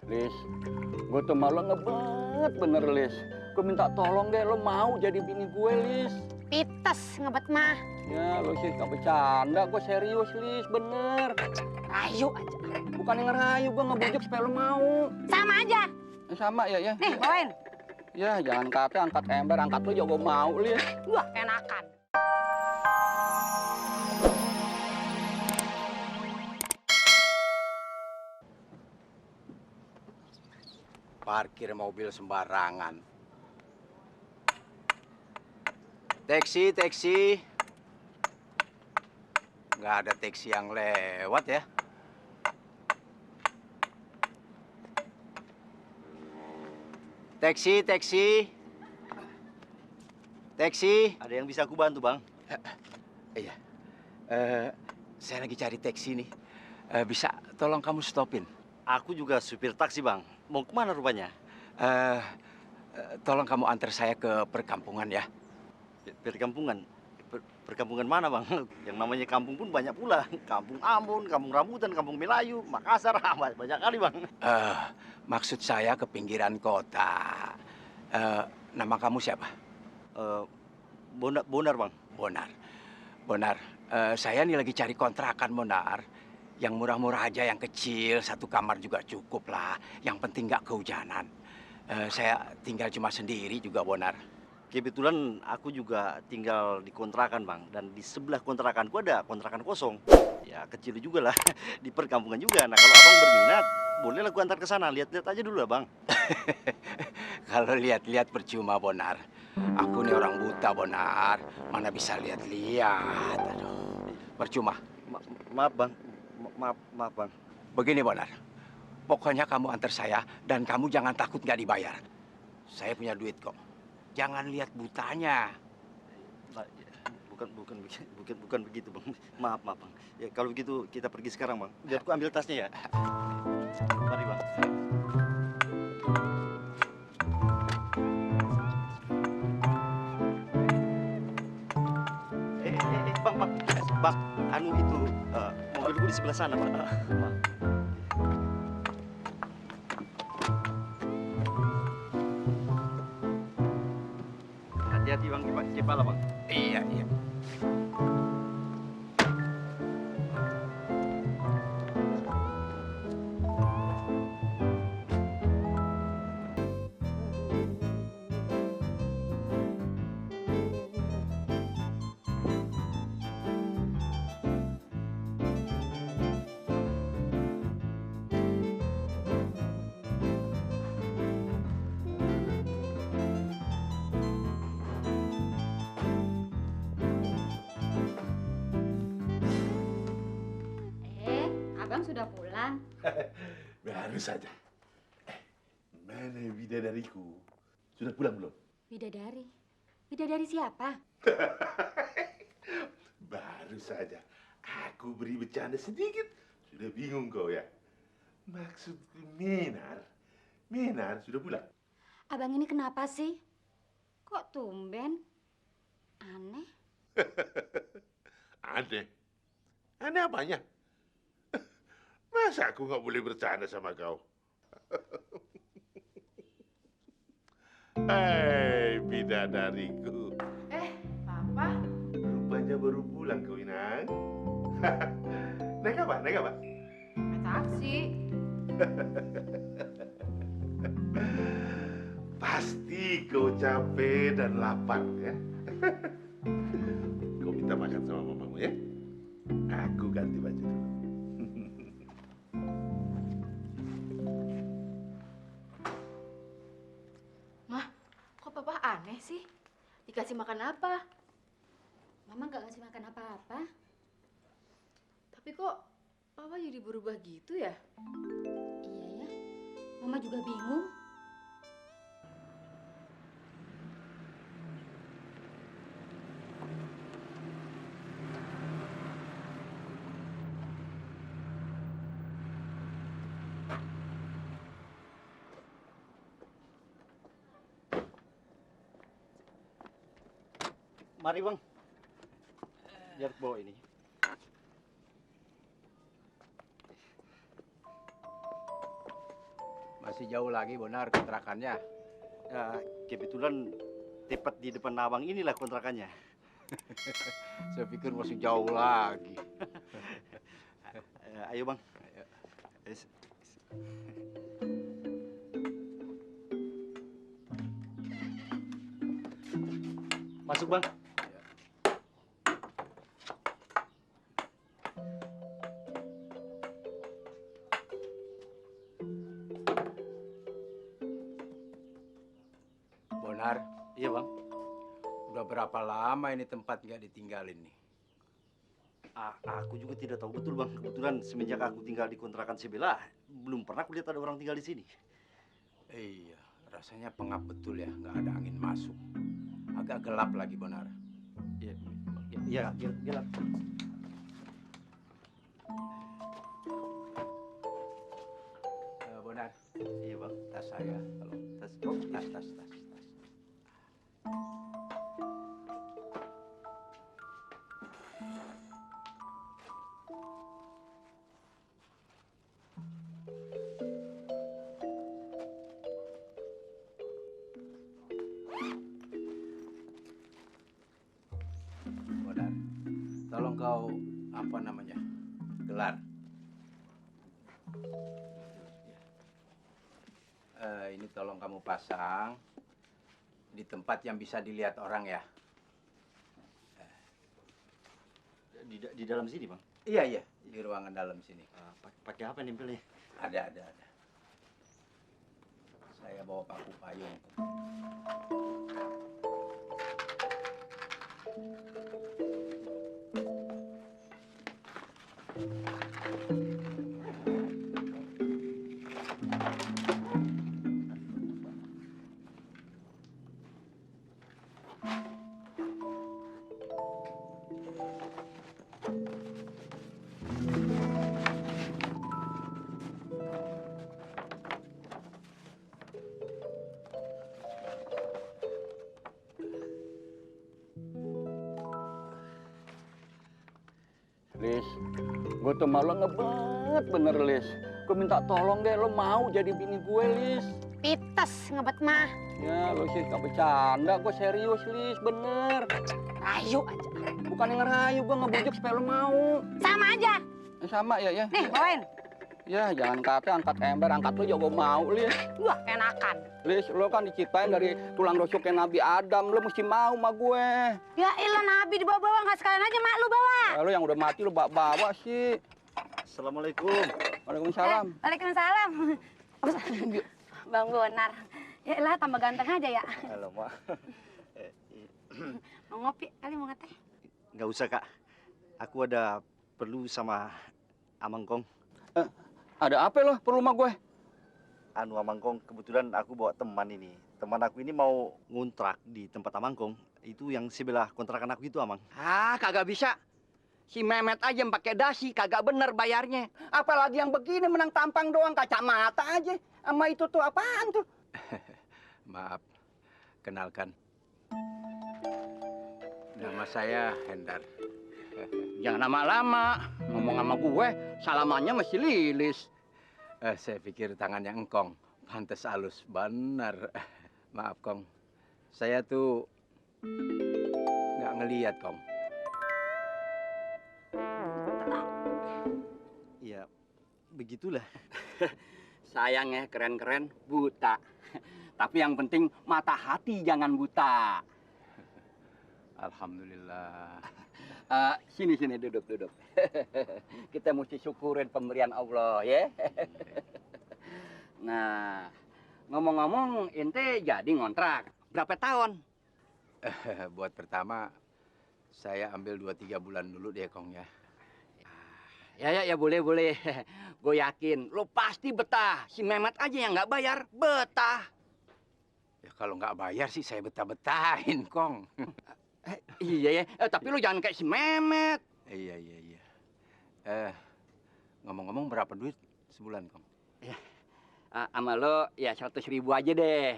Lis, gue tuh malu ngebet bener, Lis. Gue minta tolong deh, lo mau jadi bini gue, Lis. Pites ngebet mah. Ya, lo sih gak bercanda, gue serius, Lis, bener. Rayu aja. Bukan yang ngerayu, gue ngebujuk supaya lo mau. Sama aja. Sama ya, ya. Nih, bawain. Ya, jangan kata angkat ember, angkat lo juga gue mau, Lis. Wah, enakan. Parkir mobil sembarangan. Teksi, teksi. Nggak ada teksi yang lewat ya. Teksi, teksi. Teksi. Ada yang bisa aku bantu, Bang? Iya. Saya lagi cari teksi nih. Bisa tolong kamu stopin? Aku juga supir taksi, Bang. Mau kemana rupanya? Tolong kamu antar saya ke perkampungan ya. Perkampungan? Perkampungan mana, Bang? Yang namanya kampung pun banyak pula. Kampung Ambon, Kampung Rambutan, Kampung Melayu, Makassar, banyak kali, Bang. Maksud saya ke pinggiran kota. Nama kamu siapa? Bonar, Bang. Bonar. Bonar, saya nih lagi cari kontrakan, Bonar. Yang murah-murah aja, yang kecil, satu kamar juga cukup lah. Yang penting nggak kehujanan. Saya tinggal cuma sendiri juga, Bonar. Kebetulan aku juga tinggal di kontrakan, Bang. Dan di sebelah kontrakanku ada kontrakan kosong. Ya, kecil juga lah. Di perkampungan juga. Nah, kalau abang berminat, boleh aku antar ke sana. Lihat-lihat aja dulu lah, Bang. Kalau lihat-lihat percuma, Bonar. Aku nih orang buta, Bonar. Mana bisa lihat-lihat. Aduh, percuma. Maaf, Bang. Maaf, Bang. Begini, Bonar. Pokoknya kamu antar saya dan kamu jangan takut nggak dibayar. Saya punya duit kok. Jangan lihat butanya. Bukan begitu, Bang. Maaf, Bang. Ya, kalau begitu kita pergi sekarang, Bang. Biar aku ambil tasnya ya. Mari, Bang. Bang, anu itu mobilku di sebelah sana, Bang. Hati-hati, Bang, di kepala, Bang. Iya, iya. Abang sudah pulang? Baru saja. Mana bidadariku? Sudah pulang belum? Bidadari? Bidadari siapa? Baru saja. Aku beri bercanda sedikit. Sudah bingung kau ya? Maksudku Menar. Menar sudah pulang. Abang ini kenapa sih? Kok tumben? Aneh. Aneh. Aneh apanya? Masa aku nggak boleh bercanda sama kau? Hei, bidadariku. Papa? Rupanya baru pulang kau, Inang. Naik apa? Naik apa? Naik taksi. Pasti kau capek dan lapar, ya? Kau minta makan sama mamamu, ya? Aku ganti baju dulu. Kok papa aneh sih? Dikasih makan apa? Mama nggak ngasih makan apa-apa. Tapi kok papa jadi berubah gitu ya? Iya ya, mama juga bingung. Mari, Bang. Biar aku bawa ini. Masih jauh lagi, Bonar, kontrakannya. Ya, kebetulan tepat di depan abang inilah kontrakannya. Saya pikir masih jauh lagi. Ayo bang. Masuk bang. Bonar, Iya bang. udah berapa lama ini tempat nggak ditinggalin nih? Aku juga tidak tahu betul bang. Kebetulan semenjak aku tinggal di kontrakan sebelah, belum pernah aku lihat ada orang tinggal di sini. Iya, rasanya pengap betul ya, nggak ada angin masuk. Agak gelap lagi, Bonar. Iya, iya, gelap. Bonar, Iya bang. tas saya, kalau Tas, tas. Bonar, tolong kau apa namanya, gelar. Ini tolong kamu pasang di tempat yang bisa dilihat orang ya. Di dalam sini bang. Iya, di ruangan dalam sini. Pakai apa nempelnya? Ada. Saya bawa paku payung. Lis, gue tuh malu ngebet bener, Lis. Gue minta tolong deh, lo mau jadi bini gue, Lis. Pites ngebet mah. Ya, lo sih gak bercanda, gue serius, Lis, bener. Rayu aja. Bukan yang ngerayu, gue ngebujuk supaya lo mau. Sama aja. Sama ya. Nih, bawain. Ya, jangan kata angkat ember, angkat lo juga gue mau, Lis. Wah, enakan. Lis, lo kan diciptain dari tulang rusuknya Nabi Adam, lo mesti mau sama gue. Ya ilah, Nabi dibawa-bawa, nggak sekalian aja mak lu bawa. Lo yang udah mati lo bawa sih. Assalamualaikum. Waalaikumsalam. Waalaikumsalam. Bang Bonar. Ya ilah, tambah ganteng aja ya. Halo mak. Mau ngopi kali, mau ngeteh? Nggak usah kak. Aku ada perlu sama Amangkong. Ada apa lo perlu sama gue? Amangkong, kebetulan aku bawa teman ini. Teman aku ini mau ngontrak di tempat Amangkong. Itu yang sebelah kontrakan aku itu, Amang. Kagak bisa. Si Mehmet aja yang pakai dasi, kagak bener bayarnya. Apalagi yang begini menang tampang doang, kacamata aja. Sama itu tuh apaan tuh? Maaf, kenalkan. Nama saya Hendar. Jangan lama-lama. Ngomong sama gue, salamannya masih Lilis. Saya pikir tangannya engkong. Pantes halus, benar. Maaf, Kong. Saya tuh nggak ngeliat, Kong. Ya, begitulah. Sayangnya keren-keren, buta. Tapi yang penting mata hati jangan buta. Alhamdulillah. Sini duduk. Kita mesti syukurin pemberian Allah ya. Nah, ngomong-ngomong, ente jadi ngontrak berapa tahun? Buat pertama, saya ambil 2-3 bulan dulu deh, Kong ya. Ya boleh. Gue yakin lo pasti betah. Si Mehmet aja yang nggak bayar betah. Ya kalau nggak bayar sih saya betah-betahin, Kong. Iya ya, tapi lo jangan kayak si Mehmet. Iya. Ngomong-ngomong berapa duit sebulan, Kong? Sama lo ya 100.000 aja deh.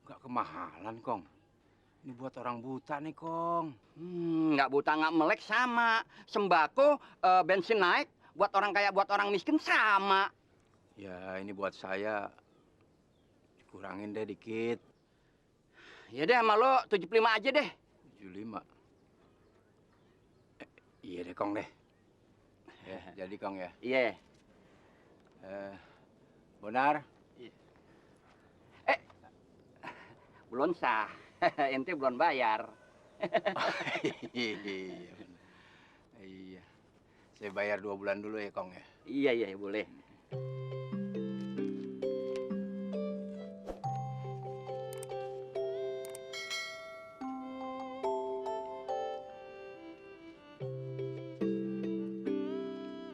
Nggak kemahalan, Kong. Ini buat orang buta nih, Kong. Nggak buta nggak melek sama. Sembako, bensin naik. Buat orang kaya, buat orang miskin sama. Ya ini buat saya kurangin deh dikit. Ya deh sama lo 75 aja deh. 75. Iya deh, Kong deh. Ya, jadi Kong ya. Iya. Bonar. Belum sah. Ente belum bayar. Iya, bener. Iya. Saya bayar 2 bulan dulu ya, Kong ya. Iya, boleh.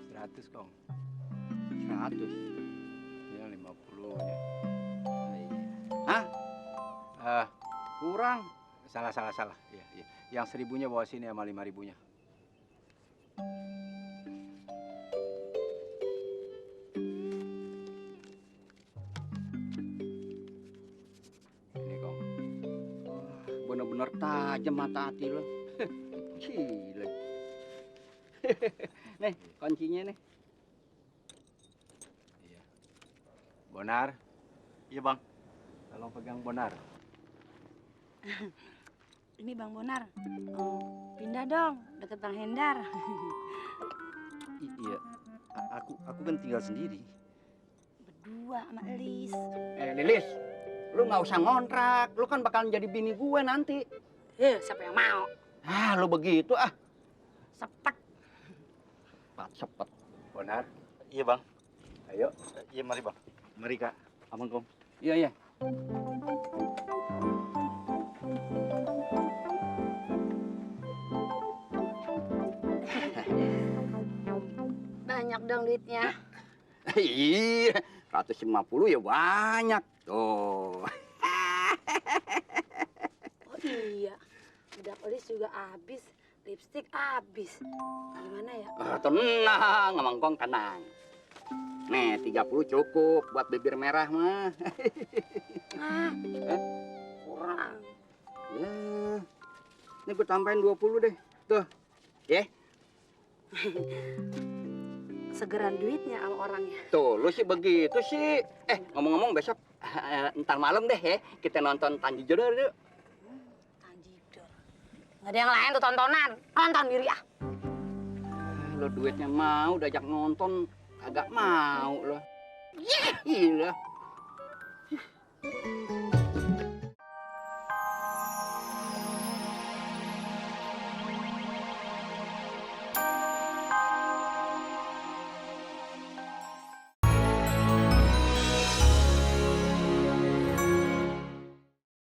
Seratus, Kong. 100. Ya, 50-nya. Hah? Kurang. Salah. Iya. Yang 1000-nya bawa sini sama 5.000-nya. Ini, Kong. Bener-bener tajam mata hati lo. Gila. Nih, kuncinya nih. Iya. Bonar, Iya bang. tolong pegang Bonar. Ini Bang Bonar. Pindah dong, deket Bang Hendar. Iya. Aku kan tinggal sendiri. Berdua sama Elis. Lilis, lu nggak usah ngontrak. Lu kan bakalan jadi bini gue nanti. Siapa yang mau? Lu begitu ah. Sepet. Cepet. Bonar, Iya bang. ayo. Iya mari bang. Mari kak. Aman kong. Iya. Banyak dong duitnya. Iya, 150 ya banyak. Tuh. Oh iya. Bedak Elis juga habis. Lipstik habis. Gimana ya? Tenang, Mangkong tenang. Nih, 30 cukup buat bibir merah mah. Kurang. Ya. Ini gue tambahin 20 deh. Tuh. Ya. Segeran duitnya sama orangnya. Tuh, lu sih begitu sih. Ngomong-ngomong besok ntar malam deh ya, kita nonton Tanji Jodoh yuk. Tanjidor. Nggak ada yang lain tuh tontonan. Nonton diri ah. Lo duitnya mau, diajak nonton, kagak mau lo. Gila.